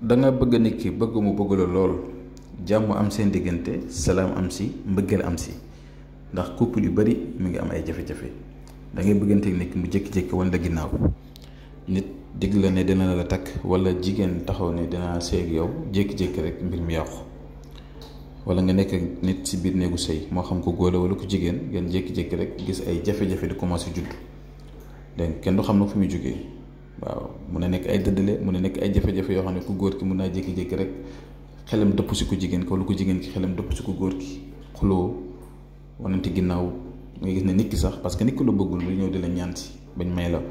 da nga bëgg nit ki bëgg mu bëgg la lool jàmm am seen diggante salaam am si mbëggeel am si ndax couple yu bari mi ngi am ay jafe-jafe da ngay bëggante nit ki mu jékki-jékki wan la ginnaaw nit digg la ne dina la takk wala jigéen taxaw ne dina sëy ak yow jékki-jékki rek mbir mi yàqu wala nga nekk nit si biir néegu sëy moo xam ko góor la wala ko jigéen ngeen jékki-jékki rek gis ay jafe-jafe di commencé judd donc kenn du xam na fu muy jógee waaw mun na nekk ay dëddale mun na nekk ay jafe-jafe yoo xam ne ku góor ki mun naa jékki-jékki rek xelam dëpp si ko jigéen ko wala ko jigéen ki xelam dëpp si ko góor ki xuloo wanante ginnaaw nga gis ne nit ki sax parce que nit ki la bëggul lu ñëw di la ñaan si bañ may la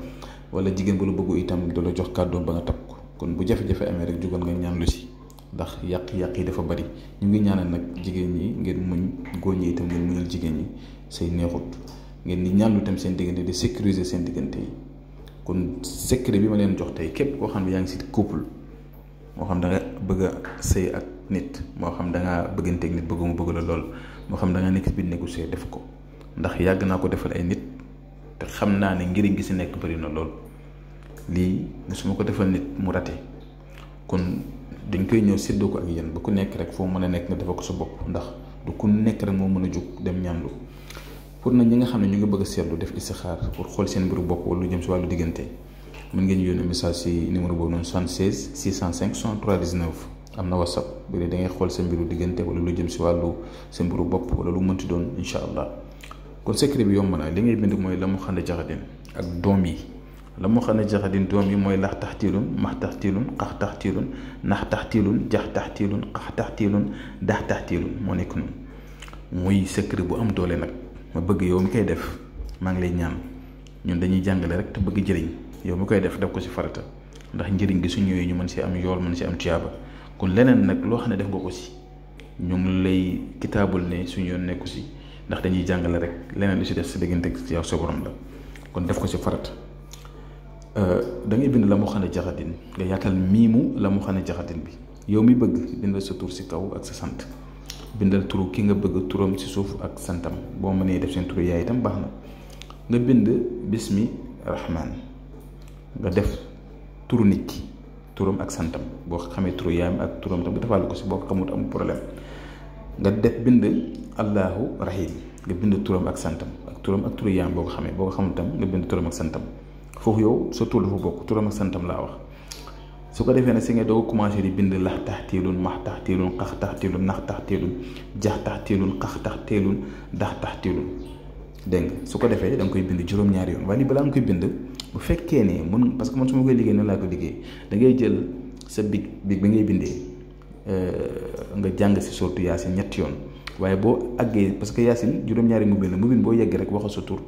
wala jigéen bu la bëggu itam du la jox kàddoom ba nga takk ko kon bu jafe-jafe amee rek jugal nga ñaan lu si ndax yàq-yàq yi dafa bari ñu ngi ñaanal nag jigéen ñi ngeen muñ góor ñi itam ngeen muñal jigéen ñi say neexut ngeen di ñaan lu tam seen diggante di sécuriser seen diggante yi kon secret bi ma leen jox tey képp koo xam ne yaa ngi si couple moo xam da nga bëgg a sëy ak nit moo xam da ngaa bëgganteeg nit bëgg mu bëgg la lool moo xam da nga nekk si biir négocier def ko ndax yàgg naa ko defal ay nit te xam naa ne njëriñ gi si nekk bëri na lool lii musuma ko defal nit mu rate kon dañ koy ñëw séddoo ko ak yéen ba ku nekk rek foo mën a nekk nga defal ko sa bopp ndax du ku nekk rek moo mën a jug dem ñaanlu pour nag ñi nga xam ne ñu ngi bëgg a seetlu def istixaar pour xool seen mbiru bopp wala lu jëm si wàllu diggante mën ngeen yónnee message si numéro boobu noonu 76 605 63 19 am na whatsapp bi da ngay xool sa mbiru diggante wala lu jëm si wàllu sa mbiru bopp wala lu mënti doon incha allah kon secret bi yomb na li ngay bind mooy la mu xand jaxadin ak doom yi la mu xand jaxadin doom yi mooy lax taxtiilun max taxtiilun xax taxtiilun nax taxtiilun jax taxtiilun xax taxtiilun dax taxtiilun moo nekk noonu muy secret bu am doole nag ma bëgg yow mi koy def maa ngi lay ñaan ñun dañuy jàngale rek te bëgg jëriñ yow mi koy def ko ci farata ndax njëriñ gi su ñëwee ñu mën si am yool mën si am tiyaaba kon leneen nag loo xam ne def nga ko si ñu ngi lay kitaabul ne suñu yoon nekku si ndax dañuy jàngale rek leneen lu si def si diggante ci yow sa borom la kon def ko si farata da ngay bind la mu xam ne jaxatin nga yaatal miimu la mu xam ne jaxatin bi yow mi bëgg bindal sa tur si kaw ak sa sant bindal turu ki nga bëgg turam si suuf ak santam boo mënee def seen turu yaay itam baax na nga bind bismi rahman nga def turu nit ki turam ak santam boo xamee turu yaayam ak turam tam nga defaale ko si boo ko xamut amul problème nga def bind allahu rahim nga bind turam ak santam ak turam ak turu yaayam boo ko xamee boo ko xamul tam nga bind turam ak santam foofu yow sa tur dafa bokk turam ak santam laa wax su ko defee nag si nga doo commencé di bind lax taxtiilun max taxtiilun xax taxtiilun nax taxtiilun jax taxtiilun xax taxtiilun dax taxtiilun dégg nga su ko defee da nga koy bind juróom-ñaari yoon waaye lii balaa nga koy bind bu fekkee ne mun parce que man su ma koy liggéey noonu laa ko liggéey da ngay jël sa big bi ngay bindee nga jàng si sortu yaasin ñetti yoon waaye boo àggee parce que yaasin juróom-ñaari mubin la mubin boo yegg rek waxal sa tur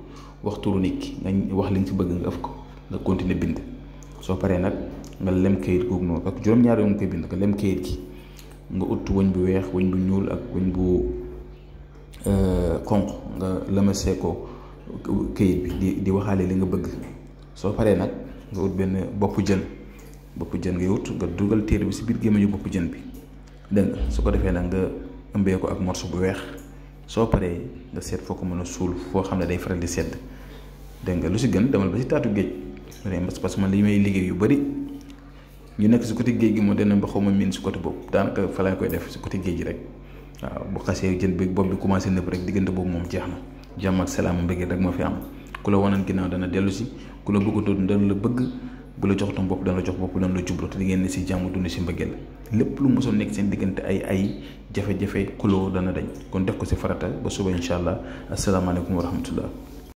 wax turu nit ki nga wax li nga si bëgg nga ëf ko nga continuer bind soo paree nag nga lem kayit googu noonu parce que juróom-ñaari yoon nga koy bind nga lem kayit gi nga ut wëñ bu weex wëñ bu ñuul ak wëñ bu xonq nga lëmasee ko kayit bi di waxaale li nga bëgg soo paree nag nga ut benn boppu jën ngay wut nga dugal téere bi si biir gémmiñu boppu jën bi dégg nga su ko defee nag nga ëmbee ko ak morceau bu weex soo paree nga seet foo ko mën a suul foo xam ne day faral di sedd dégg nga lu si gën demal ba si taatu géej parce que man li may liggéey yu bari ñu nekk si côté géej gi moo dana ba xaw ma miin si côté boobu daanaka fa lañ koy def si côté géej gi rek waaw bu xasee jën bi bopp bi commencé nëb rek diggante boobu moom jeex na jàmm ak salaam mbëggeel rek moo fi am ku la wanan ginnaaw dana dellu si ku la bëggutoon dana la bëgg bu la jox tam bopp dana la jox bopp dana la jublu te di ngeen ne si jàmm dund si mbëggeel lépp lu mosoon nekk seen diggante ay jafe-jafe kuloo dana dañ kon def ko si farata ba suba incha allah asalaamaaleykum wa rahmatullah